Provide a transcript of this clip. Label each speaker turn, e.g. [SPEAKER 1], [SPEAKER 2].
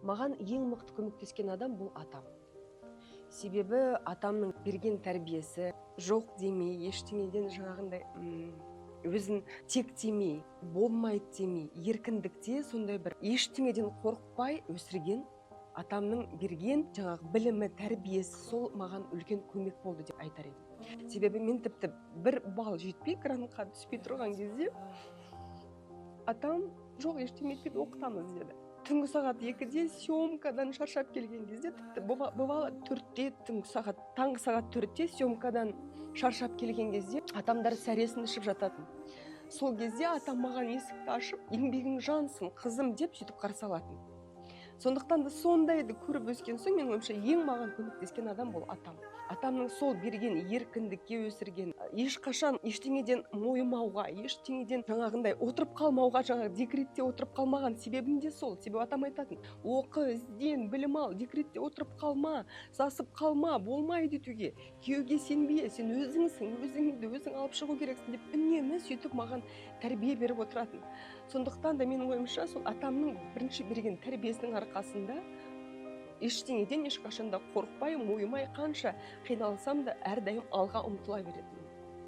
[SPEAKER 1] Маған ең мықты көмектескен адам бұл атам. Себебі атамның берген тәрбиесі, жоқ демей, ештеңеден жаңағындай өзін тек демей, болмайды демей, еркіндікте сондай бір ештеңеден қорықпай өсірген атамның берген жаңағы білімі, тәрбиесі, сол маған үлкен көмек болды деп айтар едім. Себебі мен тіпті бір балл жетпей, грантқа түспей тұрған кезде атам: «Жоқ, ештеңе етпейді, оқытамыз», – деді. Түнгі сағат 2-де съемкадан шаршап келген кезде, тіпті бывало 4-те, түнгі сағат, таңғы сағат 4-те съемкадан шаршап келген кезде атамдар сәресін ішіп жататын. Сол кезде атам маған есікті ашып: «Еңбегің жансын, қызым», – деп сөйтіп қарсы алатын. Сондықтан да сондайды көріп өскен соң, менің ойымша, ең маған көмектескен адам бұл атам. Атамның сол берген еркіндікке өсірген, ешқашан ештеңеден мойымауға, ештеңеден жаңағындай отырып қалмауға, жаңағы декретте отырып қалмаған себебім де сол. Себебі атам айтатын: «Оқы, ізден, білім ал, декретте отырып қалма, сасып қалма, болмайды өйтуге, күйеуге сенбе, сен өзіңсің, өзіңді өзің алып шығу керексің», – деп үнемі сөйтіп маған тәрбие беріп отыратын. Сондықтан да менің ойымша, сол атамның бірінші берген тәрбиесінің арқасында ештеңеден ешқашан да қорықпай, мойымай, қанша қиналсам да, әрдайым алға ұмтыла беретінмін.